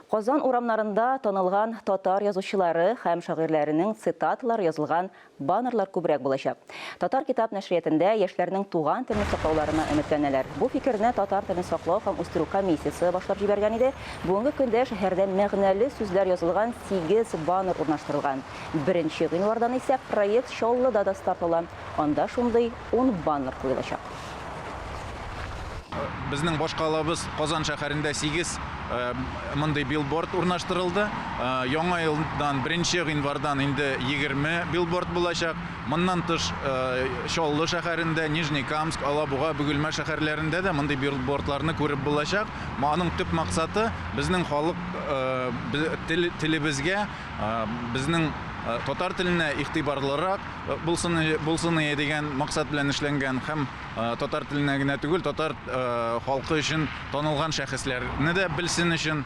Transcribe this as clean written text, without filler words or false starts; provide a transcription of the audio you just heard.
Казан урамнарында танылган татар язучылары һәм шагыйрьләренең цитаталары язылган баннерлар күбрәк булачак. Татар китап нәшриятендә яшьләрнең туган телне саклауларына өметләнәләр. Бу фикерне татар телен саклау һәм үстерү комиссиясе башлап җибәргән иде. Бүгенге көндә шәһәрдә мәгънәле сүзләр язылган сигез баннер урнаштырылган. Беренче гыйнвардан исә проект Чаллыда да старт ала. Анда шундый ун баннер куелачак. Безнең башкалабыз Казан шәһәрендә 8 мондый билборд урнаштырылды. Яңа елдан, 1 гыйнвардан инде 20 билборд булачак. Моннан тыш Чаллы шәһәрендә, Нижнекамск, Алабуга, Бөгелмә шәһәрләрендә дә мондый билбордларны күреп булачак. Аның төп максаты безнең халык телебезгә, безнең татар теленә игътибарлырак булсын, булсын дигән максат белән эшләнгән һәм татар теленә генә түгел, татар халкы өчен танылган шәхесләрне дә белсен өчен.